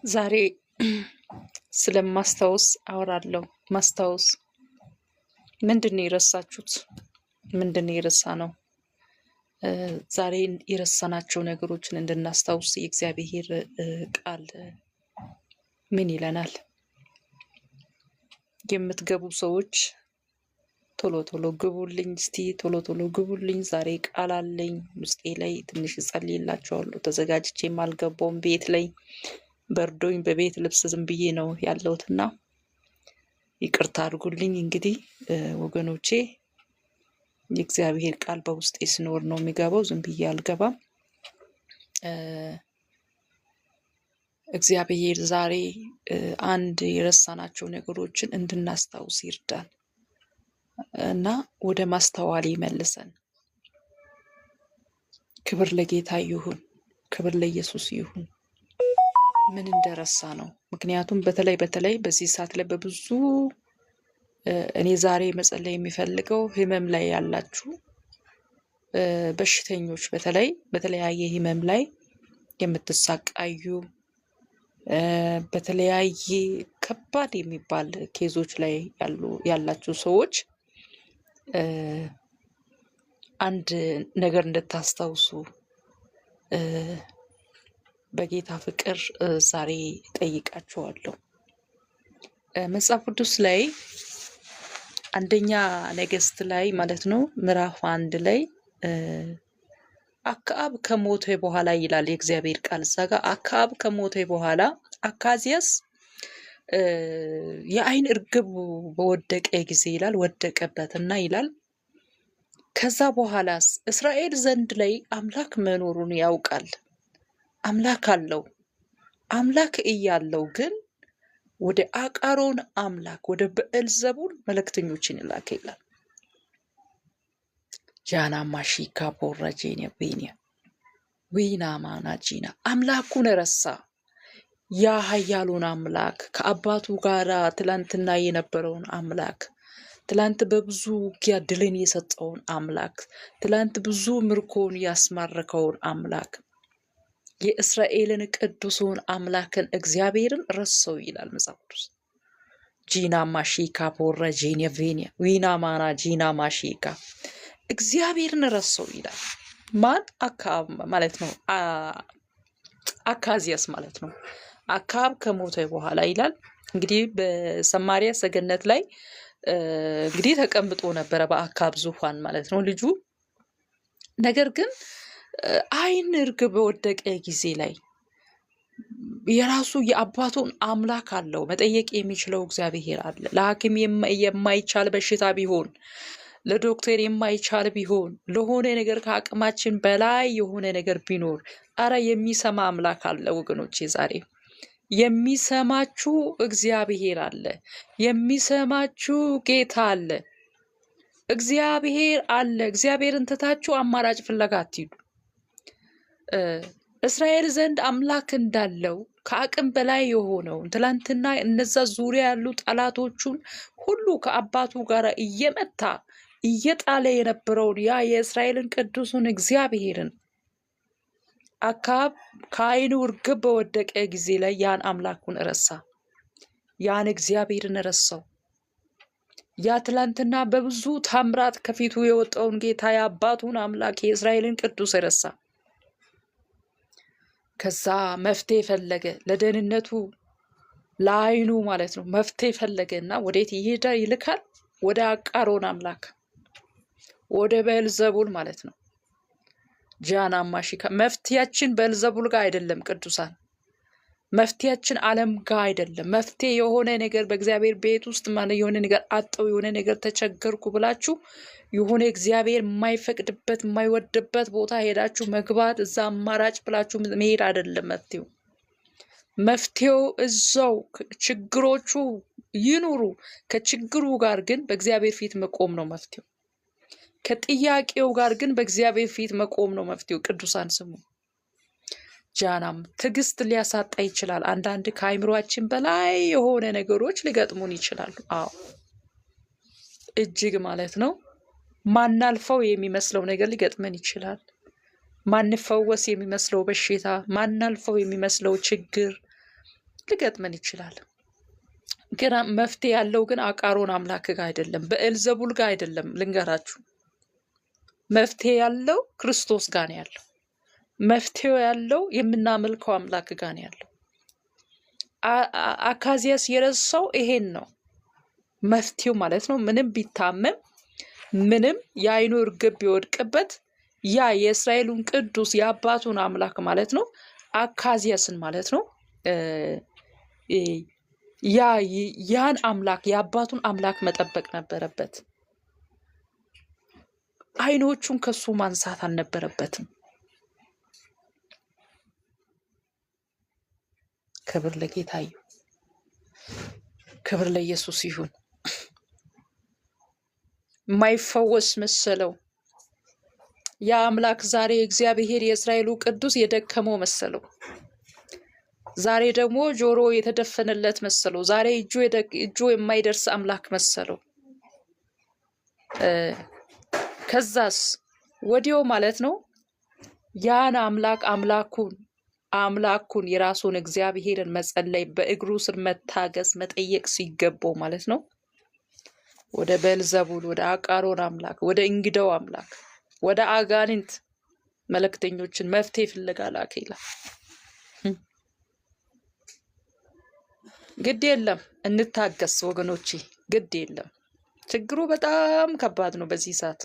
ዛሬ ስለማስታወስ አወራለሁ። ማስታወስ ምንድን ነው የረሳችሁት? ምንድን ነው የረሳ ነው? ዛሬ የረሳናቸው ነገሮችን እንድናስታውስ የእግዚአብሔር ቃል ምን ይለናል? የምትገቡ ሰዎች ቶሎ ቶሎ ግቡልኝ፣ እስቲ ቶሎ ቶሎ ግቡልኝ። ዛሬ ቃል አለኝ ውስጤ ላይ፣ ትንሽ እጸልይላችኋለሁ። ተዘጋጅቼም አልገባውም። ቤት ላይ በርዶኝ በቤት ልብስ ዝም ብዬ ነው ያለሁትና ይቅርታ አድርጉልኝ። እንግዲህ ወገኖቼ፣ የእግዚአብሔር ቃል በውስጤ ሲኖር ነው የሚገባው። ዝም ብዬ አልገባም። እግዚአብሔር ዛሬ አንድ የረሳናቸው ነገሮችን እንድናስታውስ ይርዳን እና ወደ ማስተዋል ይመልሰን። ክብር ለጌታ ይሁን፣ ክብር ለኢየሱስ ይሁን። ምን እንደረሳ ነው። ምክንያቱም በተለይ በተለይ በዚህ ሰዓት ላይ በብዙ እኔ ዛሬ መጸለይ የሚፈልገው ህመም ላይ ያላችሁ በሽተኞች፣ በተለይ በተለያየ ህመም ላይ የምትሳቃዩ፣ በተለያየ ከባድ የሚባል case ኦች ላይ ያላችሁ ሰዎች አንድ ነገር እንድታስታውሱ በጌታ ፍቅር ዛሬ እጠይቃችኋለሁ። መጽሐፍ ቅዱስ ላይ አንደኛ ነገስት ላይ ማለት ነው፣ ምዕራፍ 1 ላይ አክዓብ ከሞተ በኋላ ይላል የእግዚአብሔር ቃል። እዛ ጋር አክዓብ ከሞተ በኋላ አካዚያስ የአይን እርግብ በወደቀ ጊዜ ይላል፣ ወደቀበትና ይላል። ከዛ በኋላስ እስራኤል ዘንድ ላይ አምላክ መኖሩን ያውቃል። አምላክ አለው። አምላክ እያለው ግን ወደ አቃሮን አምላክ ወደ በኤልዘቡል መልእክተኞችን ላከ ይላል። ጃና ማሺካ ቦረጄኒያ ቬኒያ ዊና ማና ጂና አምላኩን ረሳ። ያ ኃያሉን አምላክ፣ ከአባቱ ጋር ትላንትና የነበረውን አምላክ፣ ትላንት በብዙ ውጊያ ድልን የሰጠውን አምላክ፣ ትላንት ብዙ ምርኮን ያስማረከውን አምላክ፣ የእስራኤልን ቅዱሱን አምላክን እግዚአብሔርን ረሰው ይላል መጽሐፍ ቅዱስ። ጂና ማሺካ ቦረ ጂኒያ ቬኒያ ዊና ማና ጂና ማሺካ እግዚአብሔርን ረሰው ይላል። ማን? አክዓብ ማለት ነው። አካዚያስ ማለት ነው። አክዓብ ከሞተ በኋላ ይላል፣ እንግዲህ በሰማሪያ ሰገነት ላይ እንግዲህ ተቀምጦ ነበረ በአክዓብ ዙፋን ማለት ነው ልጁ። ነገር ግን አይን እርግብ በወደቀ ጊዜ ላይ የራሱ የአባቱን አምላክ አለው። መጠየቅ የሚችለው እግዚአብሔር አለ። ለሐኪም የማይቻል በሽታ ቢሆን፣ ለዶክተር የማይቻል ቢሆን፣ ለሆነ ነገር ከአቅማችን በላይ የሆነ ነገር ቢኖር፣ አረ የሚሰማ አምላክ አለ ወገኖቼ። ዛሬ የሚሰማችሁ እግዚአብሔር አለ። የሚሰማችሁ ጌታ አለ። እግዚአብሔር አለ። እግዚአብሔርን ትታችሁ አማራጭ ፍለጋ አትሂዱ። እስራኤል ዘንድ አምላክ እንዳለው፣ ከአቅም በላይ የሆነውን፣ ትላንትና እነዛ ዙሪያ ያሉ ጠላቶቹን ሁሉ ከአባቱ ጋር እየመታ እየጣለ የነበረውን ያ የእስራኤልን ቅዱሱን እግዚአብሔርን አክዓብ ከዓይኑ እርግብ በወደቀ ጊዜ ላይ ያን አምላኩን ረሳ። ያን እግዚአብሔርን ረሳው። ያ ትላንትና በብዙ ታምራት ከፊቱ የወጣውን ጌታ፣ የአባቱን አምላክ፣ የእስራኤልን ቅዱስ ረሳ። ከዛ መፍትሄ ፈለገ ለደህንነቱ፣ ለዓይኑ ማለት ነው። መፍትሄ ፈለገ እና ወዴት ይሄዳ ይልካል? ወደ አቃሮን አምላክ፣ ወደ በኤልዘቡል ማለት ነው። ጃና ማሺካ መፍትሄያችን በኤልዘቡል ጋር አይደለም ቅዱሳን። መፍትሄያችን ዓለም ጋር አይደለም። መፍትሄ የሆነ ነገር በእግዚአብሔር ቤት ውስጥ ማለት የሆነ ነገር አጣው፣ የሆነ ነገር ተቸገርኩ ብላችሁ የሆነ እግዚአብሔር የማይፈቅድበት የማይወድበት ቦታ ሄዳችሁ መግባት፣ እዛ አማራጭ ብላችሁ መሄድ አይደለም መፍትሄው። መፍትሄው እዛው ችግሮቹ ይኑሩ፣ ከችግሩ ጋር ግን በእግዚአብሔር ፊት መቆም ነው መፍትሄው። ከጥያቄው ጋር ግን በእግዚአብሔር ፊት መቆም ነው መፍትሄው። ቅዱሳን ስሙ። ጃናም ትዕግስት ሊያሳጣ ይችላል። አንዳንድ ከአይምሯችን በላይ የሆነ ነገሮች ሊገጥሙን ይችላሉ። አዎ፣ እጅግ ማለት ነው ማናልፈው የሚመስለው ነገር ሊገጥመን ይችላል። ማንፈወስ የሚመስለው በሽታ፣ ማናልፈው የሚመስለው ችግር፣ ሊገጥመን ይችላል። ግን መፍትሄ ያለው ግን አቃሮን አምላክ ጋር አይደለም፣ በኤልዘቡል ጋር አይደለም። ልንገራችሁ፣ መፍትሄ ያለው ክርስቶስ ጋር ነው ያለው። መፍትሄው ያለው የምናመልከው አምላክ ጋር ነው ያለው። አካዚያስ የረሳው ይሄን ነው መፍትሄው ማለት ነው። ምንም ቢታመም ምንም የአይኑ እርግብ ቢወድቅበት ያ የእስራኤሉን ቅዱስ የአባቱን አምላክ ማለት ነው አካዚያስን ማለት ነው ያ ያን አምላክ የአባቱን አምላክ መጠበቅ ነበረበት። አይኖቹን ከሱ ማንሳት አልነበረበትም። ክብር ለጌታ ይሁን፣ ክብር ለኢየሱስ ይሁን። የማይፈወስ መሰለው። ያ አምላክ ዛሬ እግዚአብሔር የእስራኤሉ ቅዱስ የደከመው መሰለው። ዛሬ ደግሞ ጆሮ የተደፈነለት መሰለው። ዛሬ እጁ የማይደርስ አምላክ መሰለው። ከዛስ ወዲያው ማለት ነው ያን አምላክ አምላኩን አምላኩን የራሱን እግዚአብሔርን መጸለይ በእግሩ ስር መታገስ መጠየቅ ሲገባው ማለት ነው ወደ ቤልዘቡል ወደ አቃሮን አምላክ ወደ እንግዳው አምላክ ወደ አጋንንት መልእክተኞችን መፍትሄ ፍለጋ ላከ ይላል። ግድ የለም እንታገስ ወገኖቼ፣ ግድ የለም። ችግሩ በጣም ከባድ ነው በዚህ ሰዓት፣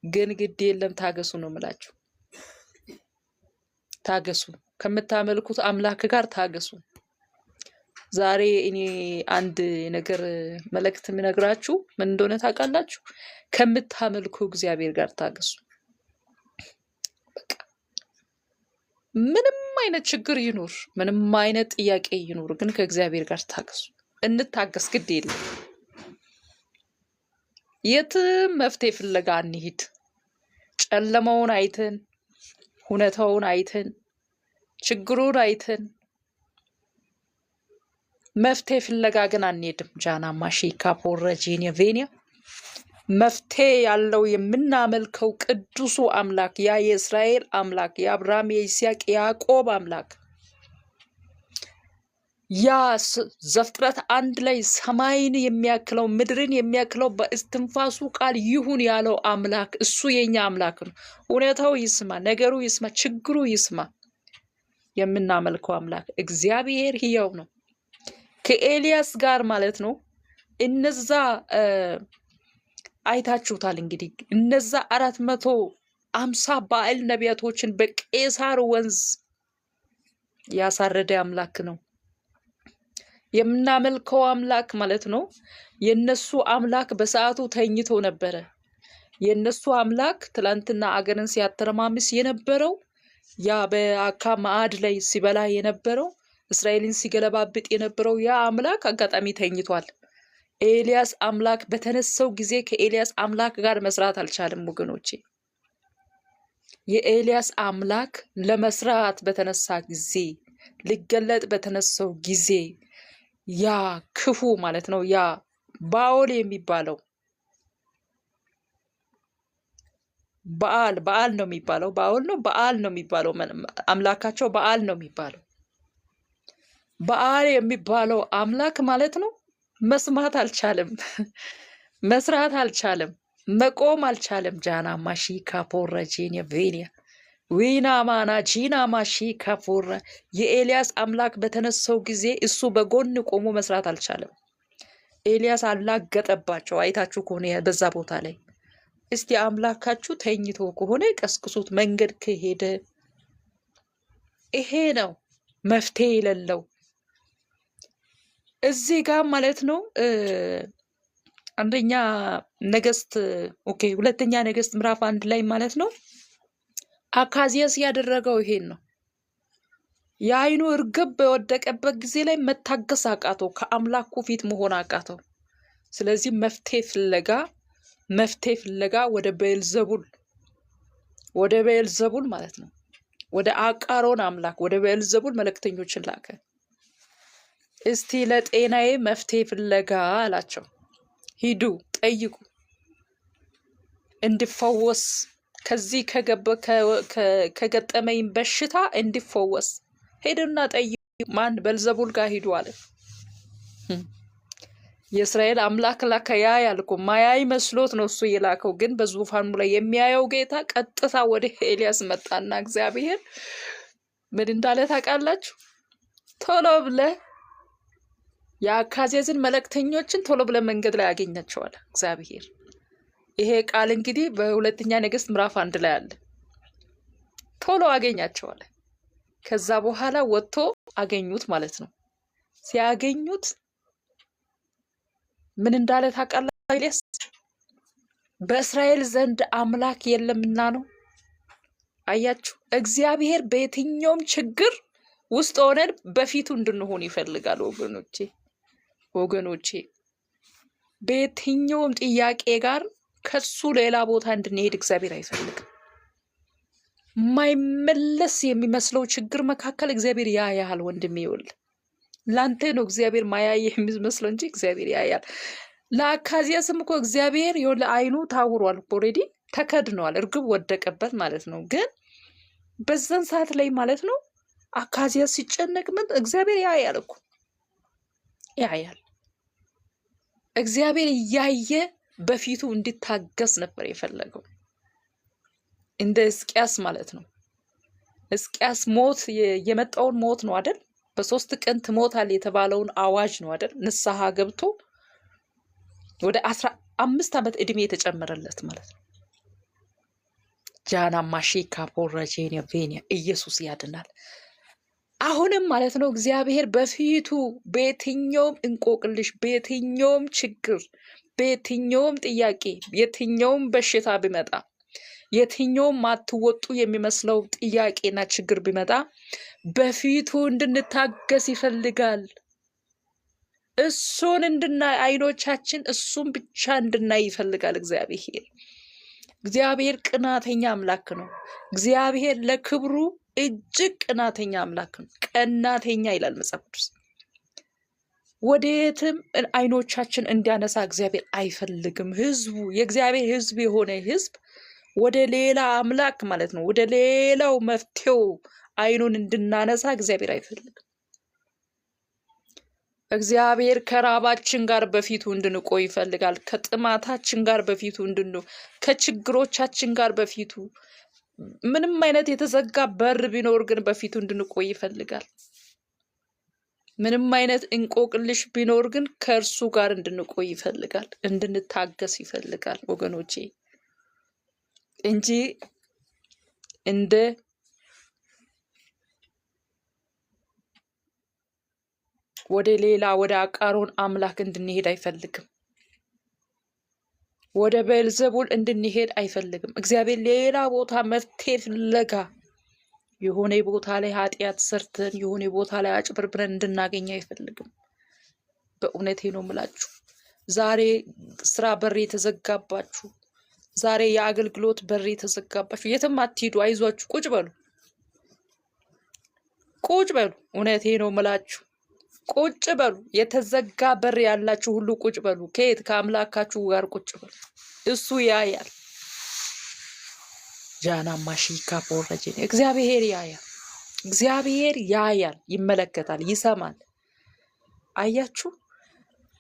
ግን ግድ የለም ታገሱ ነው የምላችሁ። ታገሱ፣ ከምታመልኩት አምላክ ጋር ታገሱ። ዛሬ እኔ አንድ ነገር መልእክት የምነግራችሁ ምን እንደሆነ ታውቃላችሁ? ከምታመልኩ እግዚአብሔር ጋር ታገሱ። በቃ ምንም አይነት ችግር ይኑር፣ ምንም አይነት ጥያቄ ይኑር፣ ግን ከእግዚአብሔር ጋር ታገሱ። እንታገስ፣ ግድ የለም። የትም መፍትሄ ፍለጋ አንሂድ። ጨለማውን አይተን፣ ሁኔታውን አይተን፣ ችግሩን አይተን መፍትሄ ፍለጋ ግን አንሄድም። ጃና ማሺካ ፖረ ጄኒያ ቬኒያ መፍትሄ ያለው የምናመልከው ቅዱሱ አምላክ ያ የእስራኤል አምላክ የአብርሃም የይስሐቅ የያዕቆብ አምላክ ያ ዘፍጥረት 1 ላይ ሰማይን የሚያክለው ምድርን የሚያክለው በእስትንፋሱ ቃል ይሁን ያለው አምላክ እሱ የኛ አምላክ ነው። እውነታው ይስማ፣ ነገሩ ይስማ፣ ችግሩ ይስማ። የምናመልከው አምላክ እግዚአብሔር ሕያው ነው። ከኤልያስ ጋር ማለት ነው እነዛ አይታችሁታል እንግዲህ እነዛ 450 ባዕል ነቢያቶችን በቄሳር ወንዝ ያሳረደ አምላክ ነው የምናመልከው አምላክ ማለት ነው። የነሱ አምላክ በሰዓቱ ተኝቶ ነበረ። የነሱ አምላክ ትላንትና አገርን ሲያተረማምስ የነበረው ያ በአካ ማዕድ ላይ ሲበላ የነበረው እስራኤልን ሲገለባብጥ የነበረው ያ አምላክ አጋጣሚ ተኝቷል። ኤልያስ አምላክ በተነሳው ጊዜ ከኤልያስ አምላክ ጋር መስራት አልቻለም ወገኖቼ። የኤልያስ አምላክ ለመስራት በተነሳ ጊዜ ሊገለጥ በተነሳው ጊዜ ያ ክፉ ማለት ነው ያ ባኦል የሚባለው በዓል በዓል ነው የሚባለው ባኦል ነው በዓል ነው የሚባለው አምላካቸው በዓል ነው የሚባለው በዓል የሚባለው አምላክ ማለት ነው መስማት አልቻለም፣ መስራት አልቻለም፣ መቆም አልቻለም። ጃና ማሺ ካፖረ ጄኒያ ቬኒያ ዊና ማና ጂና ማሺ ካፖረ የኤልያስ አምላክ በተነሳው ጊዜ እሱ በጎን ቆሞ መስራት አልቻለም። ኤልያስ አላገጠባቸው። አይታችሁ ከሆነ በዛ ቦታ ላይ እስቲ አምላካችሁ ተኝቶ ከሆነ ቀስቅሱት፣ መንገድ ከሄደ ይሄ ነው መፍትሄ የሌለው እዚህ ጋር ማለት ነው። አንደኛ ነገስት okay፣ ሁለተኛ ነገስት ምዕራፍ 1 ላይ ማለት ነው አካዚያስ ያደረገው ይሄን ነው። የአይኑ እርግብ በወደቀበት ጊዜ ላይ መታገስ አቃተው፣ ከአምላኩ ፊት መሆን አቃተው። ስለዚህ መፍትሄ ፍለጋ ወደ ቤልዘቡል ወደ ቤልዘቡል ማለት ነው ወደ አቃሮን አምላክ ወደ ቤልዘቡል መልእክተኞችን ላከ። እስቲ ለጤናዬ መፍትሄ ፍለጋ አላቸው። ሂዱ ጠይቁ፣ እንድፈወስ ከዚህ ከገጠመኝ በሽታ እንድፈወስ ሄዱና ጠይቁ ማን በልዘቡል ጋር ሂዱ አለ። የእስራኤል አምላክ ላከ። ያያል እኮ፣ ማያይ መስሎት ነው እሱ የላከው። ግን በዙፋኑ ላይ የሚያየው ጌታ ቀጥታ ወደ ኤልያስ መጣና እግዚአብሔር ምን እንዳለ ታውቃላችሁ? ቶሎ ብለህ የአካዜዝን መልእክተኞችን ቶሎ ብለህ መንገድ ላይ ያገኛቸዋል እግዚአብሔር። ይሄ ቃል እንግዲህ በሁለተኛ ነገሥት ምዕራፍ 1 ላይ አለ። ቶሎ አገኛቸዋል። ከዛ በኋላ ወጥቶ አገኙት ማለት ነው። ሲያገኙት ምን እንዳለ ታውቃለህ ኤልያስ? በእስራኤል ዘንድ አምላክ የለምና ነው። አያችሁ፣ እግዚአብሔር በየትኛውም ችግር ውስጥ ሆነን በፊቱ እንድንሆን ይፈልጋል። ወገኖቼ፣ ወገኖቼ፣ በየትኛውም ጥያቄ ጋር ከሱ ሌላ ቦታ እንድንሄድ እግዚአብሔር አይፈልግም። የማይመለስ የሚመስለው ችግር መካከል እግዚአብሔር ያያል። ወንድሜ ይኸውልህ፣ ላንተ ነው እግዚአብሔር ማያየ የሚመስለው እንጂ እግዚአብሔር ያያል። ለአካዚያስም እኮ እግዚአብሔር ይኸውልህ አይኑ ታውሯል፣ already ተከድኗል፣ እርግብ ወደቀበት ማለት ነው። ግን በዛን ሰዓት ላይ ማለት ነው አካዚያስ ሲጨነቅ ምን እግዚአብሔር ያያል እኮ፣ ያያል። እግዚአብሔር እያየ በፊቱ እንዲታገስ ነበር የፈለገው። እንደ ሕዝቅያስ ማለት ነው። ሕዝቅያስ ሞት የመጣውን ሞት ነው አይደል? በ3 ቀን ትሞታል የተባለውን አዋጅ ነው አይደል? ንስሐ ገብቶ ወደ 15 ዓመት ዕድሜ የተጨመረለት ማለት ነው። ጃና ማሺካ ፖራጄኒያ ቬኒያ ኢየሱስ ያድናል። አሁንም ማለት ነው እግዚአብሔር በፊቱ በየትኛውም እንቆቅልሽ፣ በየትኛውም ችግር፣ በየትኛውም ጥያቄ፣ የትኛውም በሽታ ቢመጣ፣ የትኛውም ማትወጡ የሚመስለው ጥያቄና ችግር ቢመጣ በፊቱ እንድንታገስ ይፈልጋል። እሱን እንድናይ፣ አይኖቻችን እሱን ብቻ እንድናይ ይፈልጋል እግዚአብሔር። እግዚአብሔር ቅናተኛ አምላክ ነው። እግዚአብሔር ለክብሩ እጅግ ቅናተኛ አምላክ ነው። ቀናተኛ ይላል መጽሐፍ ቅዱስ። ወዴትም አይኖቻችን እንዲያነሳ እግዚአብሔር አይፈልግም። ህዝቡ የእግዚአብሔር ህዝብ የሆነ ህዝብ ወደ ሌላ አምላክ ማለት ነው፣ ወደ ሌላው መፍትሄው አይኑን እንድናነሳ እግዚአብሔር አይፈልግም። እግዚአብሔር ከራባችን ጋር በፊቱ እንድንቆይ ይፈልጋል። ከጥማታችን ጋር በፊቱ እንድንቆይ፣ ከችግሮቻችን ጋር በፊቱ፣ ምንም አይነት የተዘጋ በር ቢኖር ግን በፊቱ እንድንቆይ ይፈልጋል። ምንም አይነት እንቆቅልሽ ቢኖር ግን ከእርሱ ጋር እንድንቆይ ይፈልጋል፣ እንድንታገስ ይፈልጋል ወገኖቼ፣ እንጂ እንደ ወደ ሌላ ወደ አቃሮን አምላክ እንድንሄድ አይፈልግም። ወደ ቤልዜቡል እንድንሄድ አይፈልግም። እግዚአብሔር ሌላ ቦታ መፍትሄ ፍለጋ የሆነ ቦታ ላይ ኃጢአት ሰርተን የሆነ ቦታ ላይ አጭበርብረን እንድናገኝ አይፈልግም። በእውነቴ ነው የምላችሁ። ዛሬ ስራ በር የተዘጋባችሁ፣ ዛሬ የአገልግሎት በር የተዘጋባችሁ የትም አትሂዱ፣ አይዟችሁ፣ ቁጭ በሉ፣ ቁጭ በሉ። እውነቴ ነው የምላችሁ፣ ቁጭ በሉ። የተዘጋ በር ያላችሁ ሁሉ ቁጭ በሉ። ከየት? ከአምላካችሁ ጋር ቁጭ በሉ። እሱ ያያል። ጃና ማሺካ ፖረጀ እግዚአብሔር ያያል። እግዚአብሔር ያያል፣ ይመለከታል፣ ይሰማል። አያችሁ፣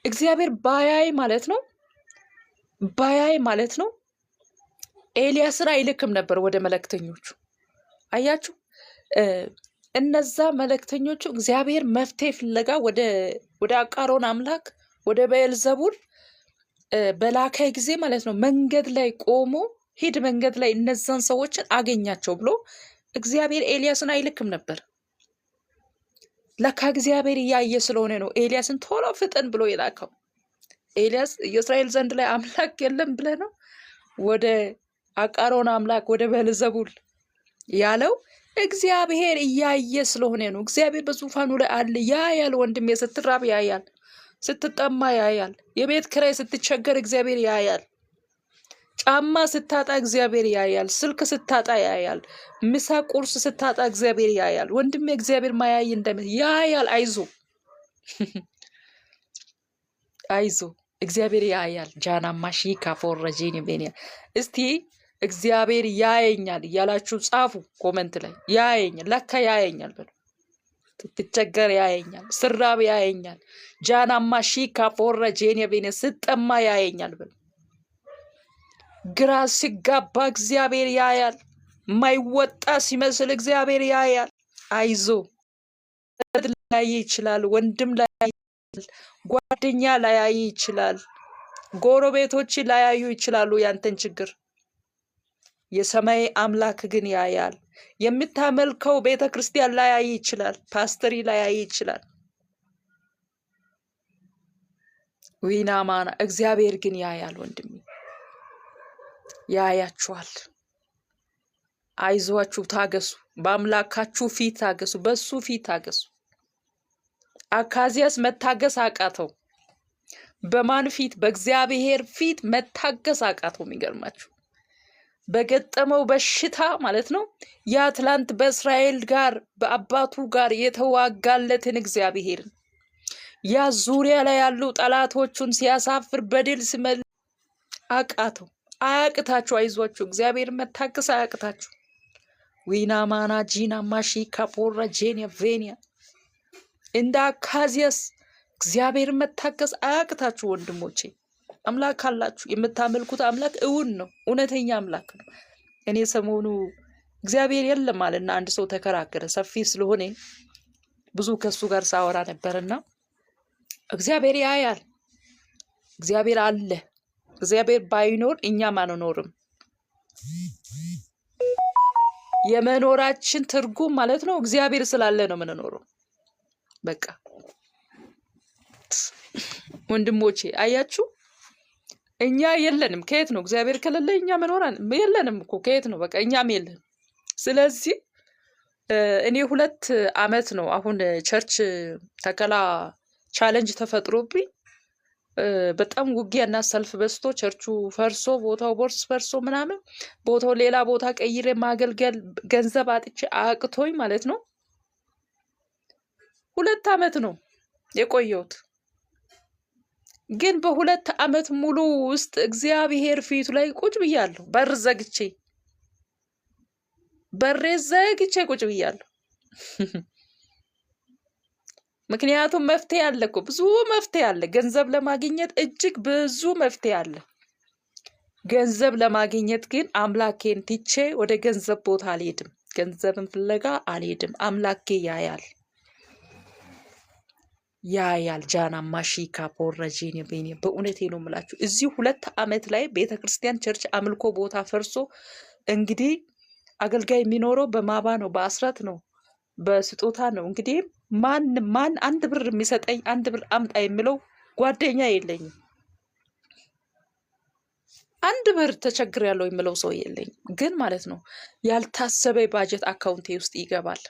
እግዚአብሔር ባያይ ማለት ነው፣ ባያይ ማለት ነው ኤልያስን አይልክም ነበር ወደ መልእክተኞቹ። አያችሁ፣ እነዛ መልእክተኞቹ እግዚአብሔር መፍትሄ ፍለጋ ወደ አቃሮን አምላክ ወደ ቤልዜቡል በላከ ጊዜ ማለት ነው መንገድ ላይ ቆሞ ሂድ መንገድ ላይ እነዛን ሰዎችን አገኛቸው ብሎ እግዚአብሔር ኤልያስን አይልክም ነበር። ለካ እግዚአብሔር እያየ ስለሆነ ነው ኤልያስን ቶሎ ፍጥን ብሎ የላከው። ኤልያስ የእስራኤል ዘንድ ላይ አምላክ የለም ብለህ ነው ወደ አቃሮን አምላክ ወደ ቤልዜቡል ያለው? እግዚአብሔር እያየ ስለሆነ ነው። እግዚአብሔር በዙፋኑ ላይ አለ፣ ያያል። ወንድሜ ስትራብ ያያል፣ ስትጠማ ያያል፣ የቤት ኪራይ ስትቸገር እግዚአብሔር ያያል፣ ጫማ ስታጣ እግዚአብሔር ያያል፣ ስልክ ስታጣ ያያል፣ ምሳ ቁርስ ስታጣ እግዚአብሔር ያያል። ወንድሜ እግዚአብሔር ማያይ እንደምን ያያል። አይዞ አይዞ እግዚአብሔር ያያል። ጃና ማሺካ ፎረጄኒ ቤኒያ። እስቲ እግዚአብሔር ያየኛል እያላችሁ ጻፉ comment ላይ። ያየኛል፣ ለካ ያየኛል በሉ። ስትቸገር ያየኛል፣ ስራብ ያየኛል፣ ጃናማ ሺካ ፎረ ጄኔ ቤኔ ስጠማ ያየኛል በሉ። ግራ ሲጋባ እግዚአብሔር ያያል። ማይወጣ ሲመስል እግዚአብሔር ያያል። አይዞ ላያይ ይችላል፣ ወንድም ላያይ ይችላል፣ ጓደኛ ላያይ ይችላል፣ ጎረቤቶች ላያዩ ይችላሉ ያንተን ችግር። የሰማይ አምላክ ግን ያያል። የምታመልከው ቤተ ክርስቲያን ላያይ ይችላል፣ ፓስተሪ ላያይ ይችላል። ዊናማና እግዚአብሔር ግን ያያል። ወንድሜ ያያችኋል። አይዟችሁ፣ ታገሱ። በአምላካችሁ ፊት ታገሱ፣ በሱ ፊት ታገሱ። አካዚያስ መታገስ አቃተው። በማን ፊት? በእግዚአብሔር ፊት መታገስ አቃተው። የሚገርማችሁ በገጠመው በሽታ ማለት ነው። ያ ትላንት በእስራኤል ጋር በአባቱ ጋር የተዋጋለትን እግዚአብሔርን ያ ዙሪያ ላይ ያሉ ጠላቶቹን ሲያሳፍር በድል ሲመል አቃተው። አያቅታችሁ፣ አይዟችሁ። እግዚአብሔር መታገስ አያቅታችሁ። ዊና ማና ጂና ማሺ ካፖራ ጄኒያ ቬኒያ እንደ አካዚያስ እግዚአብሔር መታገስ አያቅታችሁ ወንድሞቼ። አምላክ አላችሁ። የምታመልኩት አምላክ እውን ነው፣ እውነተኛ አምላክ ነው። እኔ ሰሞኑ እግዚአብሔር የለም አለና አንድ ሰው ተከራከረ። ሰፊ ስለሆነ ብዙ ከሱ ጋር ሳወራ ነበርና እግዚአብሔር ያያል፣ እግዚአብሔር አለ። እግዚአብሔር ባይኖር እኛም አንኖርም። የመኖራችን ትርጉም ማለት ነው እግዚአብሔር ስላለ ነው የምንኖረው። በቃ ወንድሞቼ አያችሁ፣ እኛ የለንም። ከየት ነው እግዚአብሔር ከሌለ እኛ መኖር የለንም እኮ ከየት ነው? በቃ እኛም የለንም። ስለዚህ እኔ 2 አመት ነው አሁን church ተከላ challenge ተፈጥሮብኝ በጣም ውጊያና ሰልፍ በዝቶ ቸርቹ ፈርሶ ቦታው ቦርስ ፈርሶ ምናምን ቦታው ሌላ ቦታ ቀይሬ ማገልገል ገንዘብ አጥቼ አቅቶኝ ማለት ነው። 2 አመት ነው የቆየሁት። ግን በ2 አመት ሙሉ ውስጥ እግዚአብሔር ፊቱ ላይ ቁጭ ብያለሁ። በር ዘግቼ በሬ ዘግቼ ቁጭ ብያለሁ። ምክንያቱም መፍትሄ አለ እኮ፣ ብዙ መፍትሄ አለ። ገንዘብ ለማግኘት እጅግ ብዙ መፍትሄ አለ። ገንዘብ ለማግኘት ግን አምላኬን ትቼ ወደ ገንዘብ ቦታ አልሄድም። ገንዘብን ፍለጋ አልሄድም። አምላኬ ያያል ያያል። ጃና ማሺካ ቦረጄን ቤኔ በእውነቴ ነው የምላችሁ። እዚህ 2 ዓመት ላይ ቤተ ክርስቲያን church አምልኮ ቦታ ፈርሶ እንግዲህ አገልጋይ የሚኖረው በማባ ነው፣ በአስራት ነው፣ በስጦታ ነው። እንግዲህ ማን ማን አንድ ብር የሚሰጠኝ አንድ ብር አምጣ የሚለው ጓደኛ የለኝም። አንድ ብር ተቸግሬያለሁ የሚለው ሰው የለኝም። ግን ማለት ነው ያልታሰበ ባጀት አካውንቴ ውስጥ ይገባል።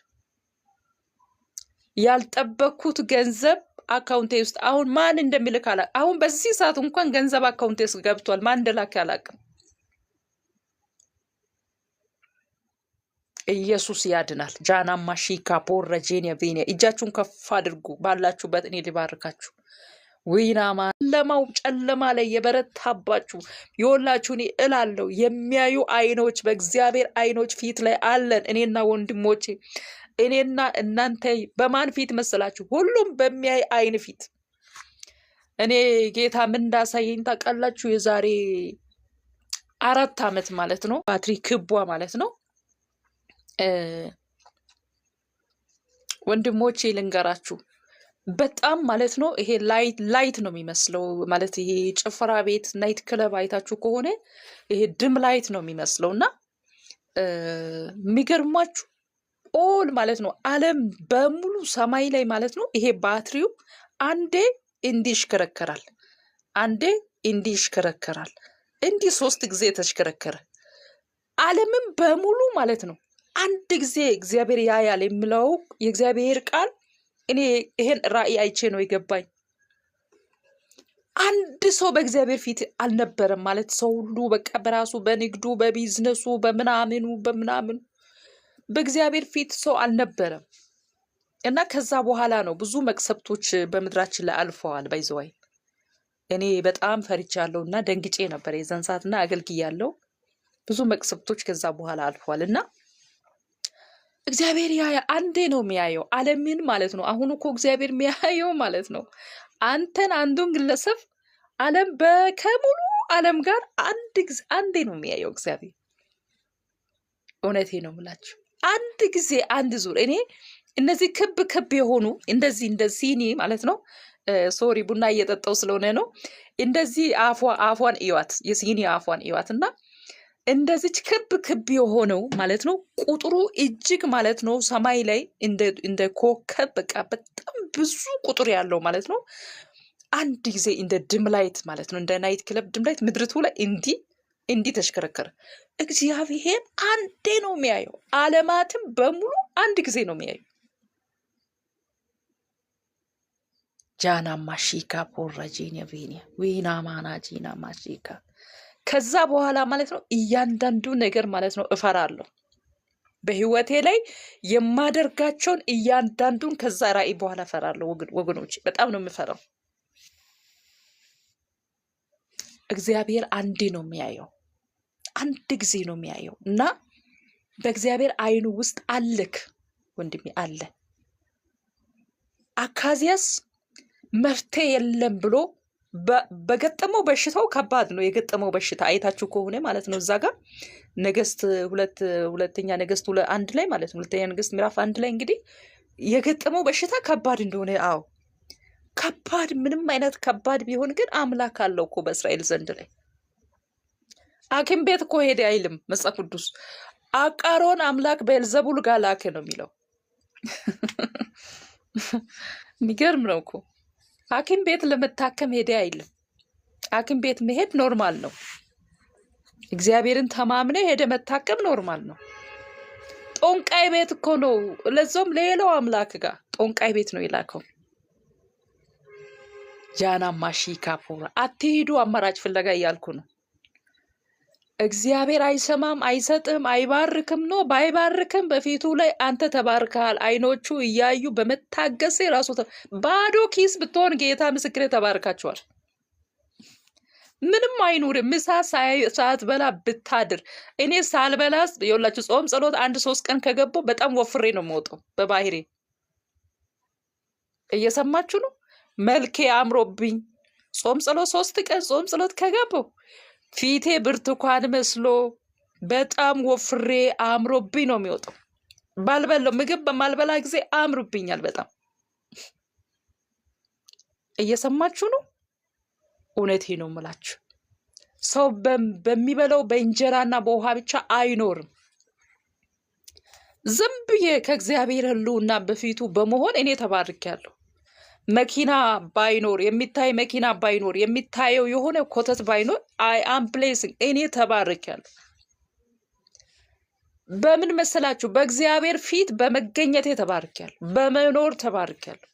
ያልጠበኩት ገንዘብ አካውንቴ ውስጥ አሁን ማን እንደሚልክ አላውቅም። አሁን በዚህ ሰዓት እንኳን ገንዘብ አካውንቴ ውስጥ ገብቷል። ማን እንደላከ አላውቅም። ኢየሱስ ያድናል። ጃናማ ሺካ ቦረ ጄኒያ ቬኒያ። እጃችሁን ከፍ አድርጉ ባላችሁበት፣ እኔ ሊባርካችሁ። ዊናማ ጨለማው ጨለማ ላይ የበረታባችሁ የወላችሁ እኔ እላለሁ የሚያዩ አይኖች በእግዚአብሔር አይኖች ፊት ላይ አለን። እኔና ወንድሞቼ እኔና እናንተ በማን ፊት መሰላችሁ? ሁሉም በሚያይ አይን ፊት። እኔ ጌታ ምን እንዳሳየኝ ታውቃላችሁ? የዛሬ 4 ዓመት ማለት ነው፣ ባትሪ ክቧ ማለት ነው። ወንድሞቼ ልንገራችሁ በጣም ማለት ነው ይሄ light light ነው የሚመስለው። ማለት ይሄ ጭፈራ ቤት night club አይታችሁ ከሆነ ይሄ dim light ነው የሚመስለው። እና የሚገርማችሁ all ማለት ነው ዓለም በሙሉ ሰማይ ላይ ማለት ነው ይሄ ባትሪው አንዴ እንዲህ ይሽከረከራል፣ አንዴ እንዲህ ይሽከረከራል፣ እንዲህ 3 ጊዜ ተሽከረከረ። ዓለምም በሙሉ ማለት ነው አንድ ጊዜ እግዚአብሔር ያያል የሚለው የእግዚአብሔር ቃል እኔ ይሄን ራእይ አይቼ ነው የገባኝ። አንድ ሰው በእግዚአብሔር ፊት አልነበረም ማለት ሰው ሁሉ በቃ በራሱ በንግዱ በቢዝነሱ በምናምኑ በምናምኑ በእግዚአብሔር ፊት ሰው አልነበረም። እና ከዛ በኋላ ነው ብዙ መቅሰፍቶች በምድራችን ላይ አልፈዋል። by the way እኔ በጣም ፈርቻለሁ እና ደንግጬ ነበር የዛን ሰዓት እና አገልግያለሁ። ብዙ መቅሰፍቶች ከዛ በኋላ አልፈዋል እና እግዚአብሔር ያያ አንዴ ነው የሚያየው ዓለምን ማለት ነው። አሁን እኮ እግዚአብሔር የሚያየው ማለት ነው አንተን አንዱን ግለሰብ ዓለም በከሙሉ ዓለም ጋር አንድ ጊዜ አንዴ ነው የሚያየው እግዚአብሔር። እውነቴ ነው የምላችሁ፣ አንድ ጊዜ አንድ ዙር። እኔ እነዚህ ክብ ክብ የሆኑ እንደዚህ እንደ ሲኒ ማለት ነው። Sorry፣ ቡና እየጠጣው ስለሆነ ነው። እንደዚህ አፏን እዩዋት፣ የሲኒ አፏን እዩዋት እና እንደዚች ክብ ክብ የሆነው ማለት ነው፣ ቁጥሩ እጅግ ማለት ነው ሰማይ ላይ እንደ ኮከብ በቃ በጣም ብዙ ቁጥር ያለው ማለት ነው። አንድ ጊዜ እንደ dim light ማለት ነው፣ እንደ night club dim light ምድርቱ ላይ እንዲህ እንዲህ ተሽከረከረ። እግዚአብሔር አንዴ ነው የሚያየው። ዓለማትም በሙሉ አንድ ጊዜ ነው የሚያየው። ጃና ማሺካ ፖራ ጂኒያ ቪኒያ ዊና ማና ጂና ማሺካ። ከዛ በኋላ ማለት ነው እያንዳንዱ ነገር ማለት ነው እፈራለሁ። በህይወቴ ላይ የማደርጋቸውን እያንዳንዱን ከዛ ራእይ በኋላ እፈራለሁ። ወገኖች፣ በጣም ነው የምፈራው። እግዚአብሔር አንዴ ነው የሚያየው፣ አንድ ጊዜ ነው የሚያየው እና በእግዚአብሔር አይኑ ውስጥ አለክ ወንድሜ አለ። አካዚያስ መፍትሄ የለም ብሎ በገጠመው በሽታው ከባድ ነው የገጠመው በሽታ፣ አይታችሁ ከሆነ ማለት ነው እዛ ጋር ነገስት ሁለት፣ ሁለተኛ ነገስት 1 ላይ ማለት ነው፣ ሁለተኛ ነገስት ምዕራፍ 1 ላይ እንግዲህ የገጠመው በሽታ ከባድ እንደሆነ፣ አዎ ከባድ፣ ምንም አይነት ከባድ ቢሆን ግን አምላክ አለው እኮ በእስራኤል ዘንድ ላይ። ሐኪም ቤት እኮ ሄደ አይልም መጽሐፍ ቅዱስ። አቃሮን አምላክ ቤልዘቡል ጋር ላከ ነው የሚለው። የሚገርም ነው እኮ። ሐኪም ቤት ለመታከም ሄደ አይልም። ሐኪም ቤት መሄድ normal ነው። እግዚአብሔርን ተማምነ ሄደ መታከም normal ነው። ጦንቃይ ቤት እኮ ነው፣ ለዛውም ሌላው አምላክ ጋር ጦንቃይ ቤት ነው የላከው። ጃና ማሺካ ፖራ አትሂዱ፣ አማራጭ ፍለጋ እያልኩ ነው። እግዚአብሔር አይሰማም፣ አይሰጥም፣ አይባርክም ነው። ባይባርክም በፊቱ ላይ አንተ ተባርከሃል። አይኖቹ እያዩ በመታገሴ ራሱ ባዶ ኪስ ብትሆን ጌታ ምስክሬ ተባርካቸዋል። ምንም አይኑር፣ ምሳ ሳትበላ ብታድር፣ እኔ ሳልበላስ የሁላችሁ ጾም ጸሎት 1-3 ቀን ከገባሁ በጣም ወፍሬ ነው የምወጣው በባህሬ። እየሰማችሁ ነው። መልኬ አምሮብኝ ጾም ጸሎት 3 ቀን ጾም ጸሎት ከገባሁ ፊቴ ብርቱካን መስሎ በጣም ወፍሬ አምሮብኝ ነው የሚወጣው። ባልበላው ምግብ በማልበላ ጊዜ አምሮብኛል በጣም። እየሰማችሁ ነው። እውነቴ ነው የምላችሁ። ሰው በሚበላው በእንጀራና በውሃ ብቻ አይኖርም። ዝም ብዬ ከእግዚአብሔር ሕልውና በፊቱ በመሆን እኔ ተባርኬያለሁ። መኪና ባይኖር፣ የሚታይ መኪና ባይኖር፣ የሚታየው የሆነ ኮተት ባይኖር I am blessing፣ እኔ ተባርኬያለሁ። በምን መሰላችሁ? በእግዚአብሔር ፊት በመገኘቴ ተባርኬያለሁ። በመኖር ተባርኬያለሁ።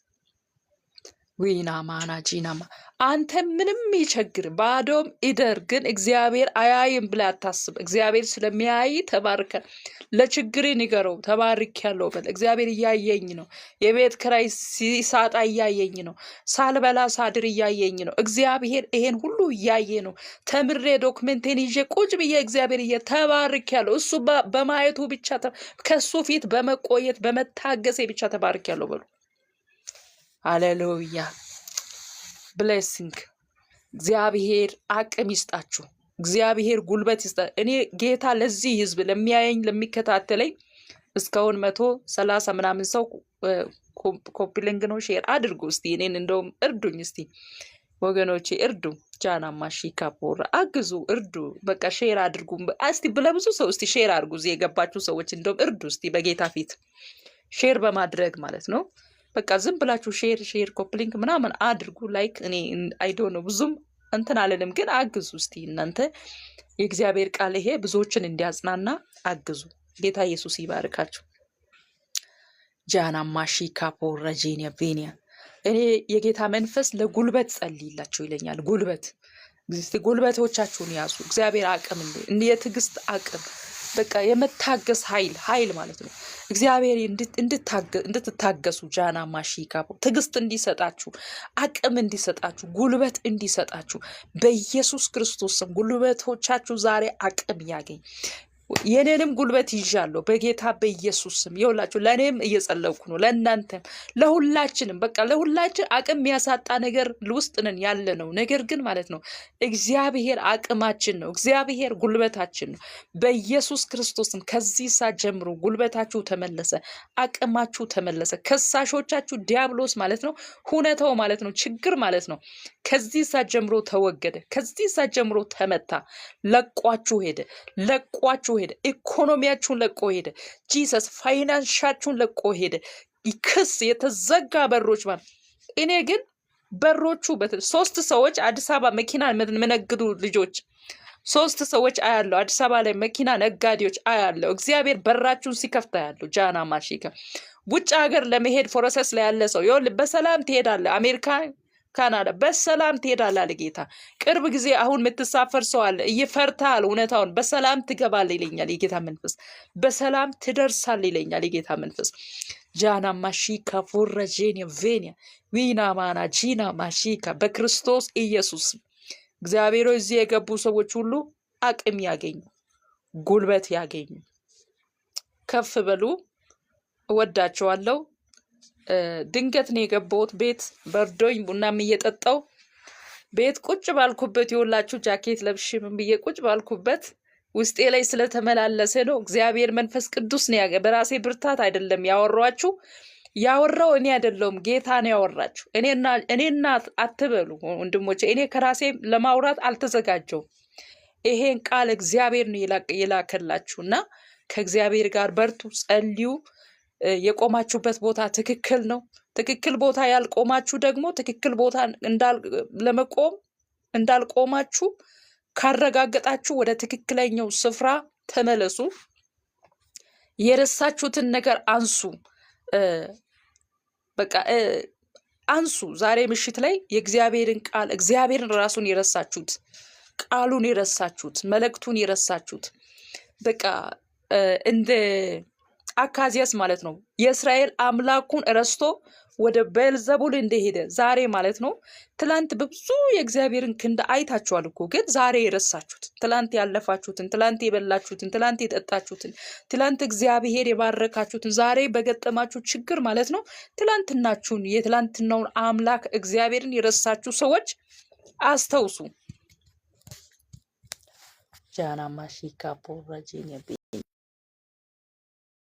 ዊና ማና ጂናማ አንተ ምንም ይቸግር ባዶም ይደር፣ ግን እግዚአብሔር አያይም ብለህ አታስብ። እግዚአብሔር ስለሚያይ ተባርከ። ለችግር ንገረው፣ ተባርኬያለሁ በል። እግዚአብሔር እያየኝ ነው። የቤት ኪራይ ሲሳጣ እያየኝ ነው። ሳልበላ ሳድር እያየኝ ነው። እግዚአብሔር ይሄን ሁሉ እያየ ነው። ተምሬ ዶክመንቴን ይዤ ቁጭ ብዬ እግዚአብሔር ተባርኬያለሁ። እሱ በማየቱ ብቻ ከሱ ፊት በመቆየት በመታገሴ ብቻ ተባርኬያለሁ በሉ። ሃሌሉያ blessing። እግዚአብሔር አቅም ይስጣችሁ። እግዚአብሔር ጉልበት ይስጣ። እኔ ጌታ ለዚህ ህዝብ ለሚያየኝ ለሚከታተለኝ እስካሁን 130 ምናምን ሰው copy link ነው share አድርጉ እስቲ። እኔን እንደውም እርዱኝ እስቲ ወገኖቼ እርዱ። ጃና ማሺካ ፖራ አግዙ፣ እርዱ። በቃ share አድርጉ እስቲ ለብዙ ሰው እስቲ share አድርጉ። እዚህ የገባችሁ ሰዎች እንደውም እርዱ እስቲ በጌታ ፊት share በማድረግ ማለት ነው። በቃ ዝም ብላችሁ share share copy link ምናምን አድርጉ። like እኔ I don't know ብዙም እንትን አልልም፣ ግን አግዙ እስቲ እናንተ። የእግዚአብሔር ቃል ይሄ ብዙዎችን እንዲያጽናና አግዙ። ጌታ ኢየሱስ ይባርካችሁ። ጃና ማሺካ ፖራ ጄኒያ ቬኒያ። እኔ የጌታ መንፈስ ለጉልበት ጸልይላቸው ይለኛል። ጉልበት እስቲ ጉልበቶቻችሁን ያዙ። እግዚአብሔር አቅም እንደ የትዕግስት አቅም በቃ የመታገስ ኃይል ማለት ነው። እግዚአብሔር እንድትታገሱ ጃና ማሺካ ትዕግስት እንዲሰጣችሁ፣ አቅም እንዲሰጣችሁ፣ ጉልበት እንዲሰጣችሁ በኢየሱስ ክርስቶስ ስም ጉልበቶቻችሁ ዛሬ አቅም ያገኝ። የኔንም ጉልበት ይዣለሁ በጌታ በኢየሱስ ስም። ይኸውላችሁ ለእኔም እየጸለይኩ ነው፣ ለእናንተም፣ ለሁላችንም። በቃ ለሁላችን አቅም የሚያሳጣ ነገር ውስጥ ነን ያለ ነው። ነገር ግን ማለት ነው እግዚአብሔር አቅማችን ነው። እግዚአብሔር ጉልበታችን ነው። በኢየሱስ ክርስቶስም ከዚህ ሰዓት ጀምሮ ጉልበታችሁ ተመለሰ፣ አቅማችሁ ተመለሰ። ከሳሾቻችሁ ዲያብሎስ ማለት ነው፣ ሁነታው ማለት ነው፣ ችግር ማለት ነው፣ ከዚህ ሰዓት ጀምሮ ተወገደ። ከዚህ ሰዓት ጀምሮ ተመታ። ለቋችሁ ሄደ፣ ለቋችሁ ሄደ። ኢኮኖሚያችሁን ለቆ ሄደ። Jesus ፋይናንሻችሁን ለቆ ሄደ። ክስ የተዘጋ በሮች ማለት እኔ ግን በሮቹ ሶስት ሰዎች አዲስ አበባ መኪና የሚነግዱ ልጆች ሶስት ሰዎች አያለሁ። አዲስ አበባ ላይ መኪና ነጋዴዎች አያለሁ። እግዚአብሔር በራችሁን ሲከፍት አያለሁ። ጃና ማሺካ ውጭ ሀገር ለመሄድ process ላይ ያለ ሰው ይኸውልህ በሰላም ትሄዳለህ። አሜሪካ፣ ካናዳ በሰላም ትሄዳለህ አለ ጌታ። ቅርብ ጊዜ አሁን የምትሳፈር ሰው አለ፣ እየፈርታል እውነታውን። በሰላም ትገባለህ ይለኛል የጌታ መንፈስ። በሰላም ትደርሳለህ ይለኛል የጌታ መንፈስ። ጃና ማሺካ ፎረጄኒያ ቬኒያ ዊና ማና ጂና ማሺካ በክርስቶስ ኢየሱስ እግዚአብሔር ሆይ፣ እዚህ የገቡ ሰዎች ሁሉ አቅም ያገኙ፣ ጉልበት ያገኙ፣ ከፍ በሉ። እወዳቸዋለሁ። ድንገት ነው የገባሁት ቤት በርዶኝ ቡናም እየጠጣው ቤት ቁጭ ባልኩበት የወላችሁ ጃኬት ለብሼ ምን ብዬ ቁጭ ባልኩበት ውስጤ ላይ ስለተመላለሰ ነው። እግዚአብሔር መንፈስ ቅዱስ ነው በራሴ ብርታት አይደለም ያወሯችሁ። ያወራው እኔ አይደለሁም፣ ጌታ ነው ያወራችሁ። እኔና አትበሉ ወንድሞቼ፣ እኔ ከራሴ ለማውራት አልተዘጋጀውም። ይሄን ቃል እግዚአብሔር ነው የላከላችሁ እና ከእግዚአብሔር ጋር በርቱ፣ ጸልዩ። የቆማችሁበት ቦታ ትክክል ነው። ትክክል ቦታ ያልቆማችሁ ደግሞ ትክክል ቦታ ለመቆም እንዳልቆማችሁ ካረጋገጣችሁ ወደ ትክክለኛው ስፍራ ተመለሱ። የረሳችሁትን ነገር አንሱ። በቃ አንሱ። ዛሬ ምሽት ላይ የእግዚአብሔርን ቃል እግዚአብሔርን ራሱን የረሳችሁት፣ ቃሉን የረሳችሁት፣ መልእክቱን የረሳችሁት በቃ እንደ አካዚያስ ማለት ነው የእስራኤል አምላኩን ረስቶ ወደ ቤልዘቡል እንደሄደ ዛሬ ማለት ነው። ትላንት በብዙ የእግዚአብሔርን ክንድ አይታችኋል እኮ፣ ግን ዛሬ የረሳችሁት ትላንት ያለፋችሁትን፣ ትላንት የበላችሁትን፣ ትላንት የጠጣችሁትን፣ ትላንት እግዚአብሔር የባረካችሁትን ዛሬ በገጠማችሁ ችግር ማለት ነው ትላንትናችሁን የትላንትናውን አምላክ እግዚአብሔርን የረሳችሁ ሰዎች አስታውሱ። ጃና ማሺካ ቦራጄኒያ።